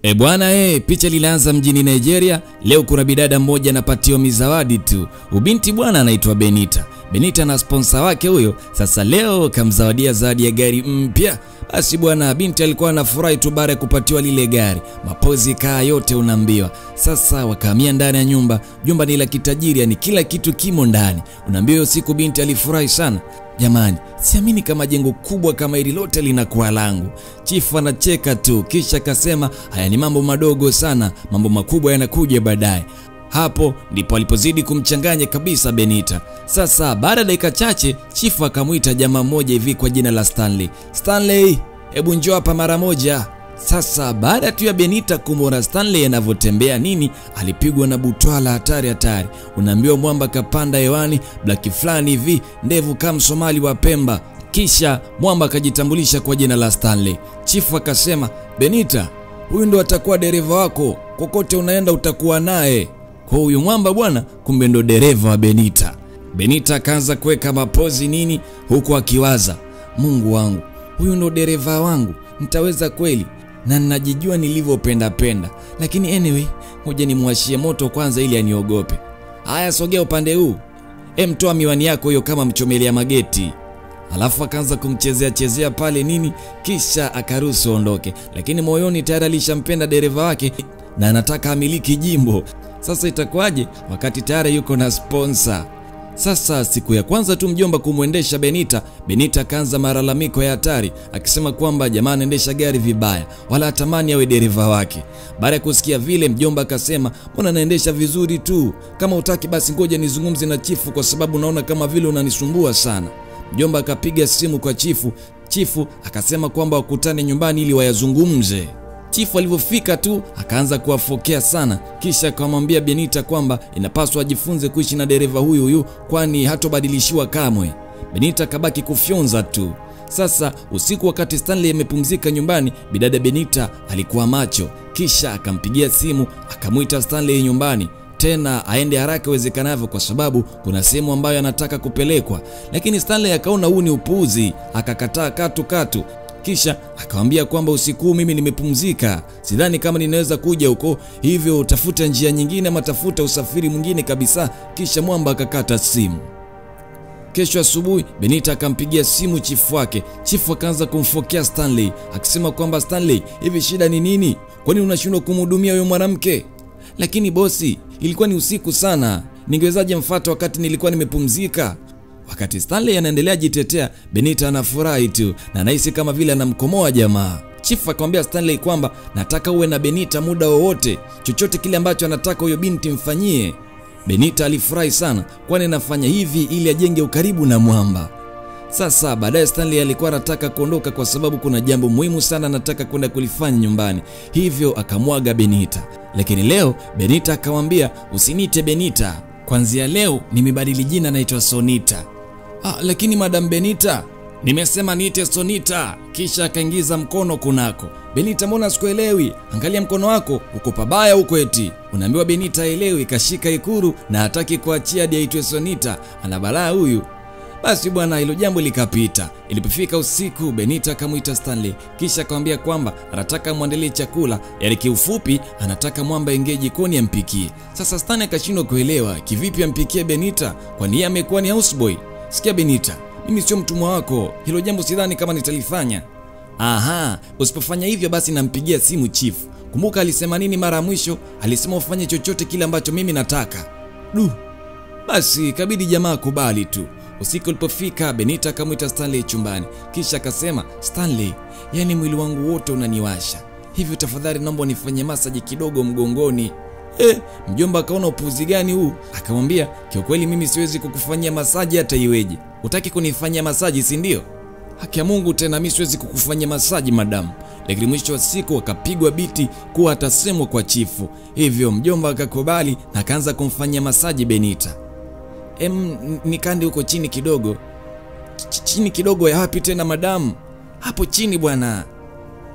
E bwana picha lilianza mjini Nigeria. Leo kuna bidada mmoja anapatiwa mizawadi tu. Ubinti bwana anaitwa Benita. Benita na sponsor wake huyo. Sasa leo kamzawadia zawadi ya gari mpya. Basi bwana binti alikuwa anafurahi tu baada ya kupatiwa lile gari. Mapozi kaa yote unaambiwa. Sasa wakahamia ndani ya nyumba. Jumba ni la kitajiri, yani kila kitu kimo ndani. Unaambiwa usiku binti alifurahi sana. Jamani, siamini kama jengo kubwa kama hili lote linakuwa langu. Chifu anacheka tu kisha akasema haya ni mambo madogo sana, mambo makubwa yanakuja baadaye. Hapo ndipo alipozidi kumchanganya kabisa Benita. Sasa baada ya dakika chache chifu akamuita jamaa mmoja hivi kwa jina la Stanley. Stanley, hebu njoo hapa mara moja. Sasa baada tu ya Benita kumuona Stanley anavyotembea nini, alipigwa na butwala hatari hatari. Unaambiwa mwamba kapanda hewani, black fulani hivi, ndevu kama Somali wa Pemba. Kisha mwamba akajitambulisha kwa jina la Stanley. Chifu akasema, Benita, huyu ndo atakuwa dereva wako, kokote unaenda utakuwa naye. Kwa huyu mwamba bwana, kumbe ndo dereva wa Benita. Benita akaanza kuweka mapozi nini huku akiwaza, Mungu wangu, huyu ndo dereva wangu, nitaweza kweli? Na ninajijua nilivyopenda penda. Lakini anyway, ngoja nimwashie moto kwanza ili aniogope. Haya, sogea upande huu. Mtoa miwani yako hiyo kama mchomelea mageti. Alafu akaanza kumchezea chezea pale nini, kisha akaruhusu ondoke. Lakini moyoni tayari alishampenda dereva wake na anataka amiliki jimbo. Sasa itakuwaje wakati tayari yuko na sponsor? Sasa siku ya kwanza tu mjomba kumuendesha Benita, Benita akaanza malalamiko ya hatari akisema kwamba jamaa anaendesha gari vibaya, wala hatamani awe dereva wake. Baada ya kusikia vile mjomba akasema, mbona naendesha vizuri tu? Kama hutaki basi ngoja nizungumze na chifu kwa sababu naona kama vile unanisumbua sana. Mjomba akapiga simu kwa chifu. Chifu akasema kwamba wakutane nyumbani ili wayazungumze. Chifu alipofika tu akaanza kuwafokea sana, kisha akamwambia Benita kwamba inapaswa ajifunze kuishi na dereva huyu huyu kwani hatobadilishiwa kamwe. Benita akabaki kufyonza tu. Sasa usiku wakati Stanley amepumzika nyumbani, bidada Benita alikuwa macho, kisha akampigia simu akamuita Stanley nyumbani tena aende haraka iwezekanavyo kwa sababu kuna sehemu ambayo anataka kupelekwa. Lakini Stanley akaona huu ni upuuzi, akakataa katu katu. Kisha akamwambia kwamba usiku mimi nimepumzika, sidhani kama ninaweza kuja huko, hivyo utafuta njia nyingine ama tafuta usafiri mwingine kabisa. Kisha mwamba akakata simu. Kesho asubuhi Benita akampigia simu chifu wake. Chifu akaanza kumfokea Stanley akisema kwamba Stanley, hivi shida ni nini? Kwani unashindwa kumhudumia huyo mwanamke? Lakini bosi, ilikuwa ni usiku sana, ningewezaje mfuata wakati nilikuwa nimepumzika? Wakati Stanley anaendelea jitetea, Benita anafurahi tu na anahisi kama vile anamkomoa jamaa. Chifu akamwambia Stanley kwamba nataka uwe na Benita muda wowote, chochote kile ambacho anataka huyo binti mfanyie. Benita alifurahi sana kwani anafanya hivi ili ajenge ukaribu na mwamba. Sasa baadaye Stanley alikuwa anataka kuondoka kwa sababu kuna jambo muhimu sana anataka kwenda kulifanya nyumbani, hivyo akamwaga Benita. Lakini leo Benita akamwambia, usiniite Benita, kuanzia leo nimebadili jina, naitwa Sonita. Lakini Madam Benita, nimesema niite Sonita. Kisha akaingiza mkono kunako. Benita, mbona sikuelewi? Angalia mkono wako, uko pabaya huko eti. Unaambiwa Benita elewi, kashika ikuru na hataki kuachia hadi aitwe Sonita. Ana balaa huyu. Basi bwana hilo jambo likapita. Ilipofika usiku Benita akamuita Stanley kisha akamwambia kwamba anataka muandalie chakula, yaani kiufupi anataka mwamba ingie jikoni ampikie. Sasa Stanley akashindwa kuelewa kivipi ampikie Benita, kwani yeye amekuwa ni houseboy. Sikia Benita, mimi sio mtumwa wako, hilo jambo sidhani kama nitalifanya. Aha, usipofanya hivyo basi nampigia simu chief. Kumbuka alisema nini mara mwisho? Alisema ufanye chochote kile ambacho mimi nataka. Du. Basi ikabidi jamaa kubali tu. Usiku ulipofika Benita akamuita Stanley chumbani. Kisha akasema, Stanley, yani mwili wangu wote unaniwasha, hivyo tafadhali naomba unifanyie massage kidogo mgongoni. Mjomba akaona upuzi gani huu? Akamwambia, kiukweli mimi siwezi kukufanyia masaji hata iweje. Utaki kunifanyia masaji si ndio? Haki ya Mungu tena mimi siwezi kukufanyia masaji madam. Lakini mwisho wa siku akapigwa biti kuwa atasemwa kwa chifu. Hivyo mjomba akakubali na akaanza kumfanyia masaji Benita. Nikande huko chini kidogo. Chini kidogo ya wapi tena madam? Hapo chini bwana.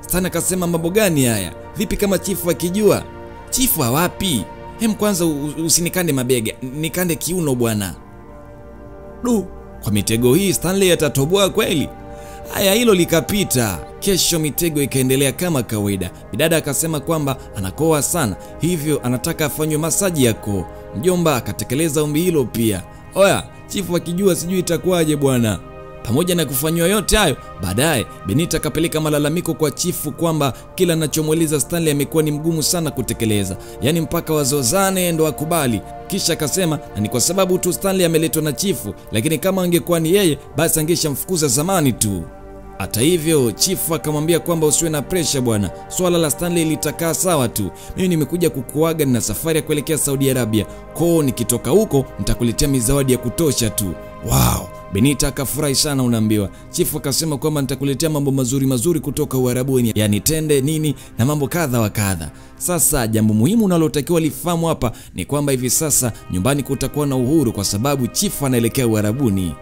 Stan akasema mambo gani haya? Vipi kama chifu akijua? Chifu wapi? Kwanza usinikande mabega, nikande kiuno bwana. Du, kwa mitego hii Stanley atatoboa kweli. Haya, hilo likapita. Kesho mitego ikaendelea kama kawaida. Bidada akasema kwamba anakoa sana, hivyo anataka afanywe masaji ya koo. Mjomba akatekeleza ombi hilo pia. Oya, chifu akijua sijui itakuwaje bwana. Pamoja na kufanywa yote hayo, baadaye Benita akapeleka malalamiko kwa chifu kwamba kila anachomweleza Stanley amekuwa ni mgumu sana kutekeleza, yani mpaka wazozane ndo akubali. Kisha akasema na ni kwa sababu tu Stanley ameletwa na chifu, lakini kama angekuwa ni yeye basi angeshamfukuza zamani tu. Hata hivyo chifu akamwambia kwamba usiwe na pressure bwana, swala la Stanley litakaa sawa tu. Mimi nimekuja kukuaga na safari ya kuelekea Saudi Arabia, koo nikitoka huko nitakuletea mizawadi ya kutosha tu. Wow, Benita akafurahi sana unaambiwa. Chifu akasema kwamba nitakuletea mambo mazuri mazuri kutoka Uarabuni, yani tende nini na mambo kadha wa kadha. Sasa jambo muhimu unalotakiwa lifahamu hapa ni kwamba hivi sasa nyumbani kutakuwa na uhuru kwa sababu chifu anaelekea Uarabuni.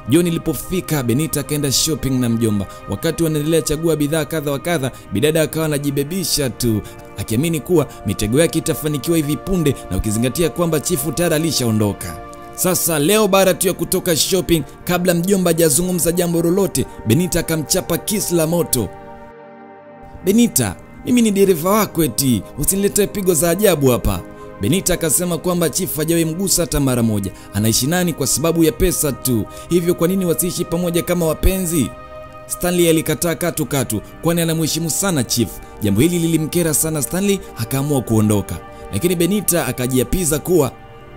Jioni ilipofika, Benita akaenda shopping na mjomba. Wakati wanaendelea chagua bidhaa kadha wa kadha, bidada akawa anajibebisha tu, akiamini kuwa mitego yake itafanikiwa hivi punde, na ukizingatia kwamba chifu tayari alishaondoka. Sasa leo baada tu ya kutoka shopping, kabla mjomba hajazungumza jambo lolote, Benita akamchapa kiss la moto. Benita, mimi ni dereva wako eti, usiniletee pigo za ajabu hapa. Benita akasema kwamba chifu hajawahi mgusa hata mara moja, anaishi nani kwa sababu ya pesa tu, hivyo kwa nini wasiishi pamoja kama wapenzi? Stanley alikataa katu katu, kwani anamheshimu sana chifu. Jambo hili lilimkera sana Stanley, akaamua kuondoka. Lakini Benita akajiapiza kuwa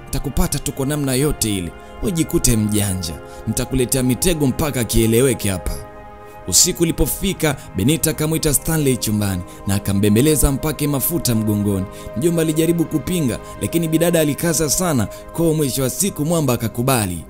nitakupata tu kwa namna yote ile, ujikute mjanja, nitakuletea mitego mpaka kieleweke hapa. Usiku ulipofika, Benita akamuita Stanley chumbani na akambembeleza mpake mafuta mgongoni. Mjomba alijaribu kupinga, lakini bidada alikaza sana, kwa mwisho wa siku mwamba akakubali.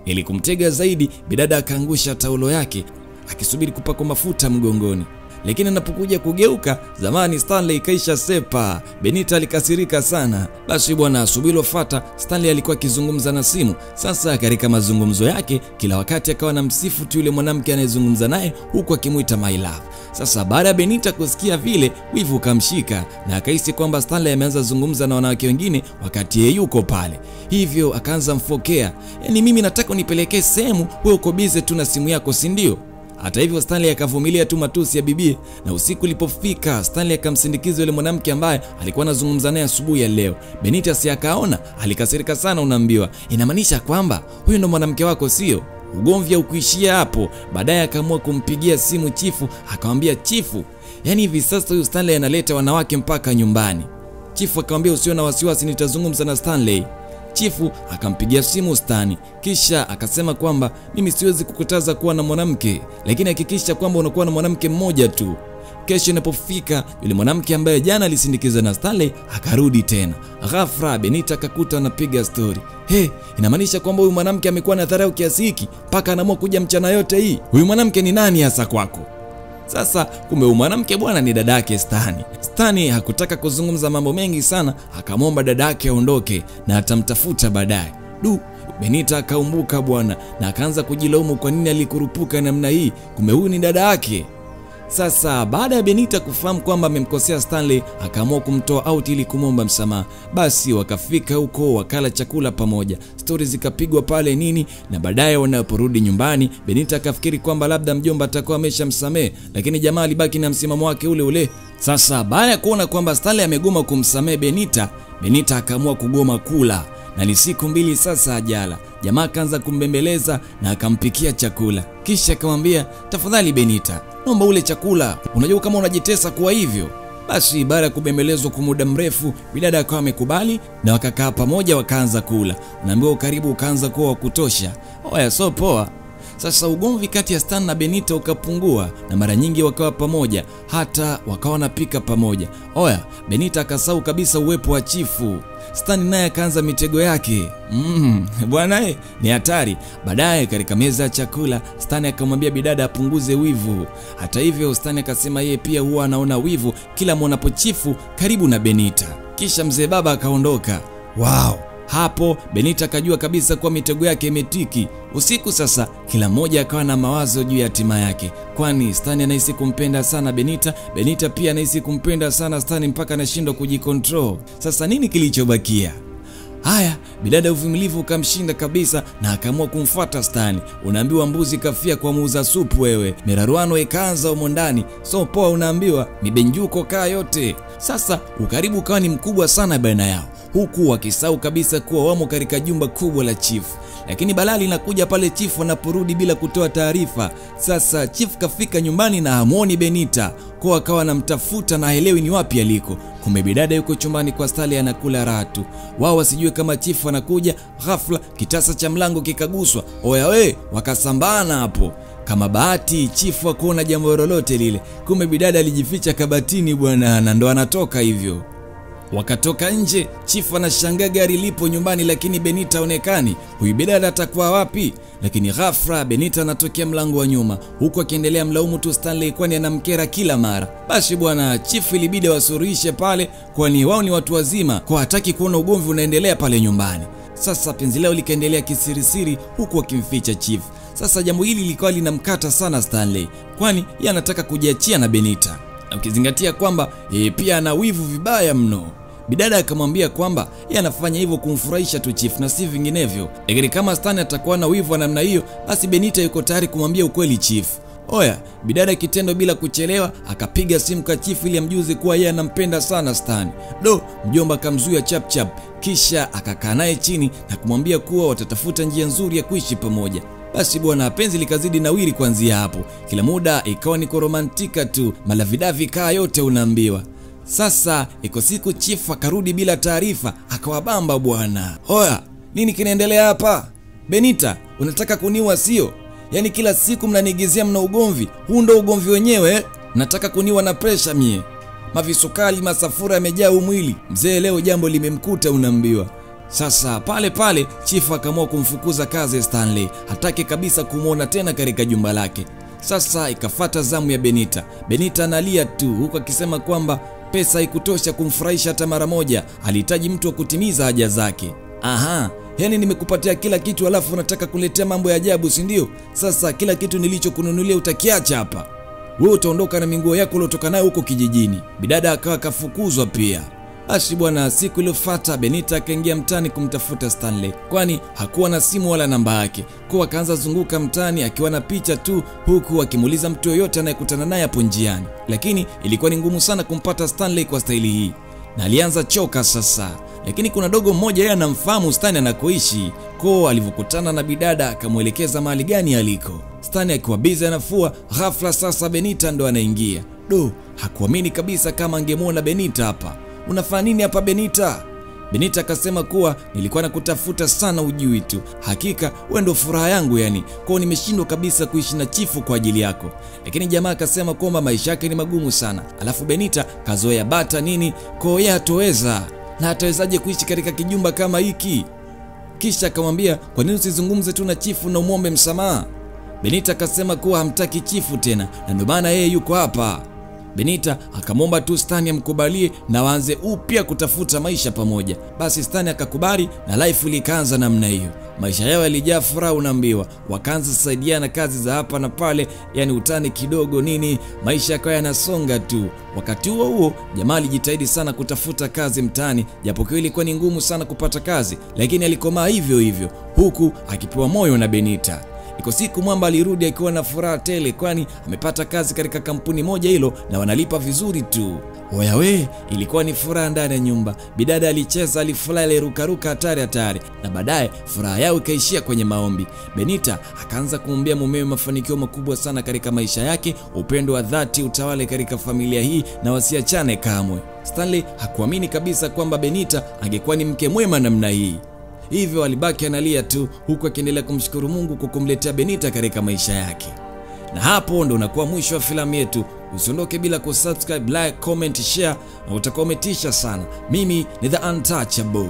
Ili kumtega zaidi, bidada akaangusha taulo yake akisubiri kupakwa mafuta mgongoni. Lakini anapokuja kugeuka, zamani Stanley kaisha sepa. Benita alikasirika sana. Basi bwana, asubuhi iliyofuata Stanley alikuwa akizungumza na simu. Sasa katika mazungumzo yake kila wakati akawa anamsifu tu yule mwanamke anayezungumza naye huku akimuita my love. Sasa baada ya Benita kusikia vile, wivu ukamshika na akahisi kwamba Stanley ameanza zungumza na wanawake wengine wakati yeye yuko pale. Hivyo akaanza mfokea, "Yaani mimi nataka unipelekee sehemu, wewe uko busy tu na simu yako, si ndio?" Hata hivyo Stanley akavumilia tu matusi ya bibi, na usiku ulipofika Stanley akamsindikiza yule mwanamke ambaye alikuwa anazungumza naye asubuhi ya leo. Benita si akaona, alikasirika sana unaambiwa. Inamaanisha kwamba huyu ndo mwanamke wako sio? Ugomvi haukuishia hapo. Baadaye akaamua kumpigia simu chifu, akamwambia chifu, yani hivi sasa huyu Stanley analeta wanawake mpaka nyumbani. Chifu akamwambia usio na wasiwasi, nitazungumza na Stanley. Chifu akampigia simu Stani, kisha akasema kwamba mimi siwezi kukutaza kuwa na mwanamke, lakini hakikisha kwamba unakuwa na mwanamke mmoja tu. Kesho inapofika, yule mwanamke ambaye jana alisindikiza na Stanley akarudi tena. Ghafla Benita akakuta anapiga story. He, inamaanisha kwamba huyu mwanamke amekuwa na dharau kiasi hiki mpaka anaamua kuja mchana yote hii. Huyu mwanamke ni nani hasa kwako? Sasa kumbe huyu mwanamke bwana ni dadake Stani. Stani hakutaka kuzungumza mambo mengi sana, akamwomba dadake aondoke na atamtafuta baadaye. Du, Benita akaumbuka bwana na akaanza kujilaumu kwa nini alikurupuka namna hii, kumbe huyu ni dadake. Sasa baada ya Benita kufahamu kwamba amemkosea Stanley, akaamua kumtoa out ili kumwomba msamaha. Basi wakafika huko wakala chakula pamoja, stories zikapigwa pale nini, na baadaye wanaporudi nyumbani Benita akafikiri kwamba labda mjomba atakuwa ameshamsamehe, lakini jamaa alibaki na msimamo wake ule ule. Sasa baada ya kuona kwamba Stanley amegoma kumsamehe Benita, Benita akaamua kugoma kula, na ni siku mbili sasa hajala. Jamaa akaanza kumbembeleza na akampikia chakula, kisha akamwambia tafadhali Benita, naomba ule chakula, unajua kama unajitesa kuwa hivyo. Basi baada ya kubembelezwa kwa muda mrefu, bidada akawa amekubali na wakakaa pamoja wakaanza kula. Unaambiwa ukaribu ukaanza kuwa wa kutosha. Oya, so poa. Sasa ugomvi kati ya Stan na Benita ukapungua na mara nyingi wakawa pamoja, hata wakawa wanapika pamoja. Oya, Benita akasahau kabisa uwepo wa chifu. Stan naye akaanza mitego yake. Bwana ni hatari. Baadaye katika meza ya chakula, Stan akamwambia bidada apunguze wivu. Hata hivyo Stan akasema yeye pia huwa anaona wivu kila mwonapo chifu karibu na Benita. Kisha mzee baba akaondoka. Wow. Hapo Benita akajua kabisa kuwa mitego yake imetiki. Usiku sasa kila mmoja akawa na mawazo juu ya hatima yake, kwani Stani anahisi kumpenda sana Benita, Benita pia anahisi kumpenda sana Stani mpaka anashindwa kujikontrol. Sasa nini kilichobakia? Haya, bidada uvumilivu ukamshinda kabisa na akaamua kumfuata Stani. Unaambiwa mbuzi kafia kwa muuza supu wewe. Miraruano ikaanza humo ndani. So poa, unaambiwa mibenjuko kaa yote. Sasa ukaribu ukawa ni mkubwa sana baina yao, huku wakisahau kabisa kuwa wamo katika jumba kubwa la chifu. Lakini balaa linakuja pale chifu anaporudi bila kutoa taarifa. Sasa chifu kafika nyumbani na hamuoni Benita, kwa akawa anamtafuta na haelewi ni wapi aliko. Kumbe bidada yuko chumbani kwa Stanley anakula raha tu. Wao wasijue kama chifu anakuja. Ghafla kitasa cha mlango kikaguswa. Oya we, wakasambana hapo. Kama bahati chifu hakuona jambo lolote lile. Kumbe bidada alijificha kabatini bwana, na ndo anatoka hivyo. Wakatoka nje, chifu anashangaa gari lipo nyumbani lakini Benita haonekani. Huyu bidada atakuwa wapi? Lakini ghafla Benita anatokea mlango wa nyuma, huku akiendelea mlaumu tu Stanley kwani anamkera kila mara. Basi bwana, chifu ilibidi wasuruhishe pale kwani wao ni watu wazima, kwa hataki kuona ugomvi unaendelea pale nyumbani. Sasa penzi lao likaendelea kisirisiri huku akimficha chifu. Sasa jambo hili lilikuwa linamkata sana Stanley, kwani yeye anataka kujiachia na Benita, na ukizingatia kwamba yeye pia ana wivu vibaya mno. Bidada akamwambia kwamba yeye anafanya hivyo kumfurahisha tu chief na si vinginevyo. Lakini kama Stanley atakuwa na wivu wa namna hiyo, basi Benita yuko tayari kumwambia ukweli chief. Oya, bidada kitendo bila kuchelewa akapiga simu kwa chief ili amjuze kuwa yeye anampenda sana Stanley. Do, mjomba akamzuia chap chap, kisha akakaa naye chini na kumwambia kuwa watatafuta njia nzuri ya kuishi pamoja. Basi bwana, penzi likazidi nawiri kuanzia hapo. Kila muda ikawa ni romantika tu, malavidavi kaa yote unaambiwa. Sasa iko siku chief akarudi bila taarifa, akawabamba bwana. Oya, nini kinaendelea hapa? Benita, unataka kuniua sio? Yaani kila siku mnanigizia mna ugomvi. Huu ndo ugomvi wenyewe. Nataka kuniwa na pressure mie. Mavisukali masafura yamejaa huu mwili. Mzee leo jambo limemkuta unaambiwa. Sasa pale pale chief akaamua kumfukuza kazi Stanley. Hataki kabisa kumuona tena katika jumba lake. Sasa ikafata zamu ya Benita. Benita analia tu huku akisema kwamba pesa haikutosha kumfurahisha hata mara moja. Alihitaji mtu wa kutimiza haja zake. Aha, yani nimekupatia kila kitu alafu unataka kuletea mambo ya ajabu, si ndio? Sasa kila kitu nilichokununulia utakiacha hapa. Wewe utaondoka na minguo yako uliotoka nayo huko kijijini. Bidada akawa kafukuzwa pia. Basi bwana, siku iliyofuata Benita akaingia mtaani kumtafuta Stanley, kwani hakuwa na simu wala namba yake. Kwa akaanza zunguka mtaani akiwa na picha tu, huku akimuuliza mtu yoyote anayekutana naye hapo njiani. Lakini ilikuwa ni ngumu sana kumpata Stanley kwa staili hii, na alianza choka sasa. Lakini kuna dogo mmoja yeye anamfahamu Stanley anakoishi. Kwa alivyokutana na bidada akamuelekeza mahali gani aliko. Stanley akiwa busy anafua, ghafla sasa Benita ndo anaingia. Do, hakuamini kabisa kama angemuona Benita hapa. Unafanya nini hapa Benita? Benita akasema kuwa nilikuwa nakutafuta sana ujui tu. Hakika wewe ndio furaha yangu yani. Kwa nimeshindwa kabisa kuishi na chifu kwa ajili yako. Lakini jamaa akasema kwamba maisha yake ni magumu sana. Alafu Benita kazoea bata nini, kwa yeye hatoweza. Na atawezaje kuishi katika kijumba kama hiki? Kisha akamwambia kwa nini usizungumze tu na chifu na umuombe msamaha? Benita akasema kuwa hamtaki chifu tena na ndio maana yeye yuko hapa. Benita akamwomba tu Stanley amkubalie na waanze upya kutafuta maisha pamoja. Basi Stanley akakubali na life ilianza namna hiyo. Maisha yao yalijaa furaha unaambiwa. Wakaanza kusaidiana kazi za hapa na pale, yani utani kidogo nini, maisha yakawa yanasonga tu. Wakati huo huo jamaa alijitahidi sana kutafuta kazi mtaani, japokuwa ilikuwa ni ngumu sana kupata kazi, lakini alikomaa hivyo hivyo huku akipewa moyo na Benita. Iko siku mwamba alirudi akiwa na furaha tele, kwani amepata kazi katika kampuni moja hilo na wanalipa vizuri tu. Oya we, ilikuwa ni furaha ndani ya nyumba. Bidada alicheza, alifurahi, alirukaruka hatari hatari. Na baadaye furaha yao ikaishia kwenye maombi. Benita akaanza kumwombea mumewe mafanikio makubwa sana katika maisha yake, upendo wa dhati utawale katika familia hii na wasiachane kamwe. Stanley hakuamini kabisa kwamba Benita angekuwa ni mke mwema namna hii. Hivyo alibaki analia tu huku akiendelea kumshukuru Mungu kwa kumletea Benita katika maisha yake. Na hapo ndo unakuwa mwisho wa filamu yetu. Usiondoke bila kusubscribe, like, comment, share na utakuwa umetisha sana. Mimi ni The Untouchable.